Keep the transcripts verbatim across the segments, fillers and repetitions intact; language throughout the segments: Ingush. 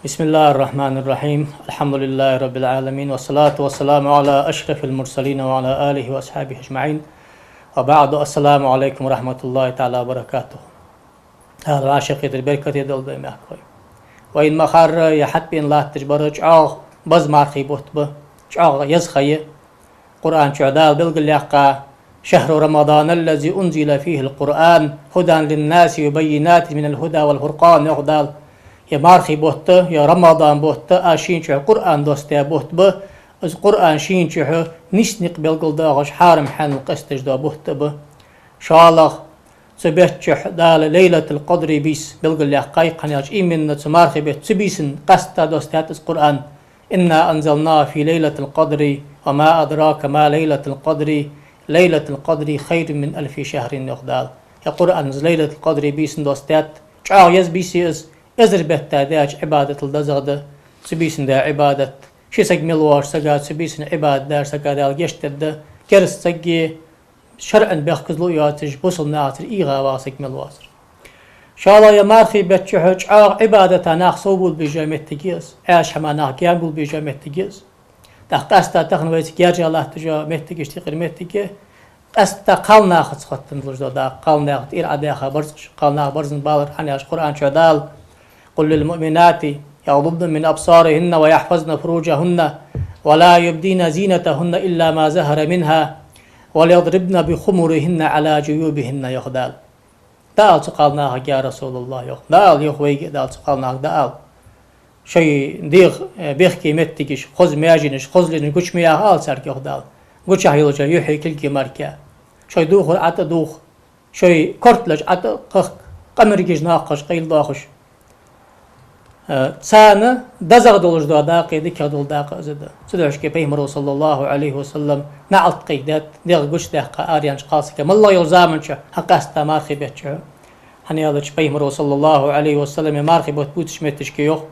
بسم الله الرحمن الرحيم. الحمد لله رب العالمين، والصلاة والسلام على أشرف المرسلين وعلى آله وأصحابه أجمعين. وبعد، السلام عليكم ورحمة الله تعالى وبركاته. Дала вӀашагӀкхетар беркате долда, мехкахой. Вайна ма харра, е хьатӀабена латташ бар чӀоагӀа беза мархий бутт ба, чӀоагӀа еза ха я. Къуръан чу Дала белгалъяьккха: «شهر رمضان الذي أنزل فيه القرآن هدى للناس وبينات من الهدى والفرقان», йоах Дала. Е мархий бутт, е Рамадан бутт, аз шийна чухь Къуръан доссадаь бутт ба, из Къуръан шийна чухь нийса никъ белгалдоахаш, хьарам-хьанал къоастадеш дола бутт ба. ШоллагӀа, цу бетта чухь Дала Лайлатул-Къадри бийса белгалъяьккхай, хӀана аьлча именно цу мархий бетта цу бийсан къаьстта доссадаьд из Къуръан. «إنا أنزلناه في ليلة القدر وما أدراك ما ليلة القدر ليلة القدر خير من ألف شهر», йоах Дала. Е Къуръан из Лайлатул-Къадри бийсан доссадаьд, чӀоагӀа еза бийса я из, эзар бетта даьча Ӏибадатал дезагӀа да. Цу бийсан даь Ӏибадат, ши саг мел воацача сага, цу бийсан Ӏибадат даьча сага Дала гешт дергда, кераста саги, шарӀан бехказло йоацаш, бусалба нахацара эгӀа вагӀа саг мел воацар. ШоллагӀа, е мархий бетта чухь чӀоагӀа Ӏибадата нах совбувлабеш йола моттиг я из, Ӏаьржа хӀамах нах гаьнабувлабеш йола моттиг я из. ТӀаккха къаьстта тахан вайцига герзаш латташ йола моттигаш тӀехьара моттиг я, къаьстта кхалнахаца хоттаденна долаш дола дакъа, кхалнах тӀера Ӏодаьха барзкъаш, кхалнах барзан балар, хӀана аьлча Къуръан чу Дала: «قل للمؤمنات يغضضن من أبصارهن ويحفظن فروجهن ولا يبدين زينتهن إلا ما ظهر منها وليضربن بخمرهن على جيوبهن», йоах Дала. ДӀаала цу кхалнахага, я РасулаллахӀ, йоах. ДӀаала, йоах, вайга а, дӀаала цу кхалнахага, дӀаала. Шоай дегӀа, э, бехке моттигаш, хоза маьженаш, хоза лийнаш гуча ма яха ала царга, йоах Дала. Гучахь йолча юхьи кулги мара. Шоай духар ӀотӀадувха, шоай корта лач ӀотӀакхахка, къамаргаш, накхаш къайладоахаш. Э, царна дезагӀа долаш дола дакъа, дикагӀа дола дакъа из да. Цудухьа Пайхамаро, саллаллахӀу Ӏалайхи ва саллам, наӀалт кхайкадаьд дегӀ гучадаьккха араяьннача кхалсага, моллагӀа йолча заман чу, хӀанз къаьстта мархий бетта чухь. ХӀана аьлча Пайхамаро, саллаллахӀу Ӏалайхи ва саллам, е мархий бутт бувцача моттиге йоах: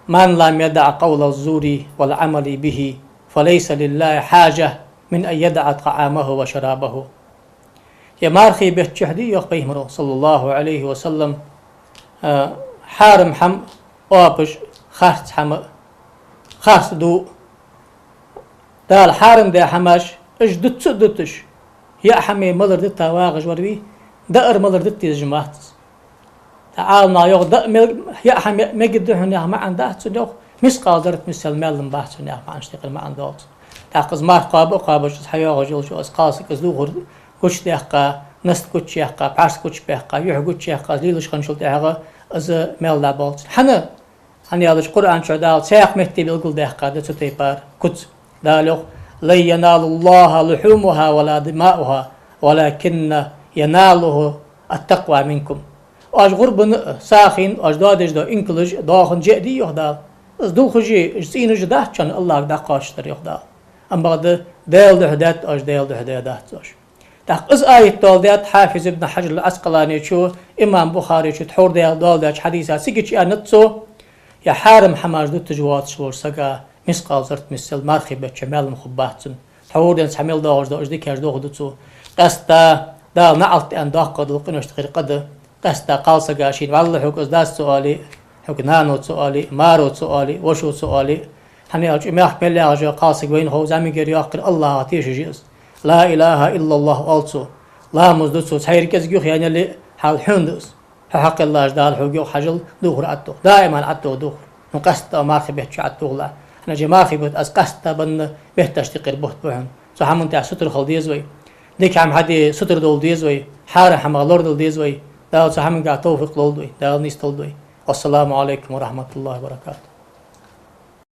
«من لم يدع قول الزور والعمل به فليس لله حاجة من أن يدع طعامه وشرابه». Е мархий бетта чухь дий, йоах Пайхамаро, саллаллахӀу Ӏалайхи ва саллам, а, хьарам хӀама оапаш, харц хӀама, харц дув, Дала хьарам даь хӀамаш, уж дутца а дуташ, яа хӀамеи малареи дита вагӀаш вар вий, даар-малар дита дезаш вац из. ТӀаккха Ӏаламнаха йоах, даа мел-, яа хӀама мегаргда хьона яха маӀан дац цун, йоах, мискъал заррат миссел маьл-м бац цун яха маӀан, иштта тӀехьара маӀан долаш. ТӀаккха из марха кхоаба а кхоабаш, из хьайоагӀаш йолча из кхалсаг из духар гучадаьккха, наст гучаяьккха, пхьарс гучабаьккха, юхь гучаяьккха, из лелаш хинначул тӀехьагӀа из маьл дӀаболх цун. ХӀана? ХӀана аьлча Къуръан чу Дала цхьаькха метте белгалдаьккха да цу тайпара куц. Дала йоах: «لن ينال الله لحومها ولا دماؤها ولكن يناله التقوى منكم». Оаш гӀурбана а, сагӀийна а, оаш доадеш дола инкалаш а, доахан же а дий, йоах Дала. Из дулхаш а, уж цӀийнаш а дац шоана АллахӀага дӀакхоачашдар, йоах Дала. Амма бакъда, Даьла духьа даьд оаш, Даьла духьа даь дац оаш. ТӀаккха из аят доаладаьд Хьафиз ибн Хьажар ал-Ӏаскъаланечо имам Бухаречо тхьовра доаладаьча хьадисаца, цигача аьннад цо: е хьарам хӀамаш дуташ воацаш волча сага мискъал заррат миссел мархий бетта чу маьл-м хургбац цунна. Тхьовра денз хьа мел доагӀаш дола уж дикаш дохаду цо. Къаьстта Дала наӀалт аьнна доккхагӀа дола къиношта юкъера къа да. Къаьстта кхалсага шийна вӀалла хьога из дас ца оале а, хьога нано ца оале а, маро ца оале а, вошо ца оале а. ХӀана аьлча мехка мел ягӀаш йола кхалсаг вайна хов зӀамигера йоаккхар АллахӀах тешаш я из. «لا إله إلا الله» оал цо. Ламаз ду цо, цхьайра кӀезига юхаенна яле а, хьал хьона да из. Хьо хьакхеллача Дала хьога юха хьажал, духар ӀотӀадух. Даиман ӀотӀадух духар. Ну къаьстта мархий бетта чу ӀотӀадухалахь. ХӀана аьлча мархий бутт аз къаьстта бенна бетташта юкъера бутт ба хьона. Цу хӀаман тӀа сутара хила деза вай. Дика хӀама хьаде сутара довла деза вай. Хьарам хӀамах лорадала деза вай. Дала цу хӀаманга товфикъ лолда вай. Дала нийсдолда вай. والسلام عليكم ورحمة الله وبركاته.